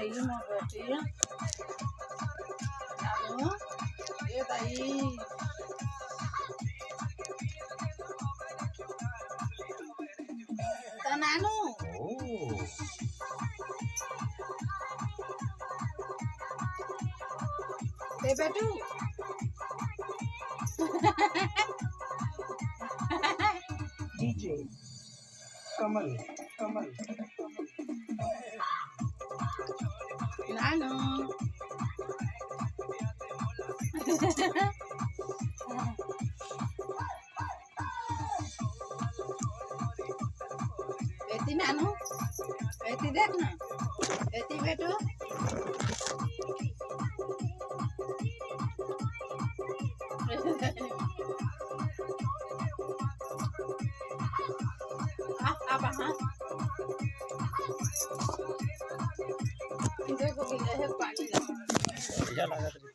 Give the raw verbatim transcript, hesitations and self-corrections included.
ये मोर बेटी। आलू। ए दाई। त नानू। ए बेटू। DJ कमल, कमल। नानू। एती नानू, एती देख ना, एती बेटू। आ, आ, बहा। देखो, बिना है पानी लगा। बढ़िया लागत है।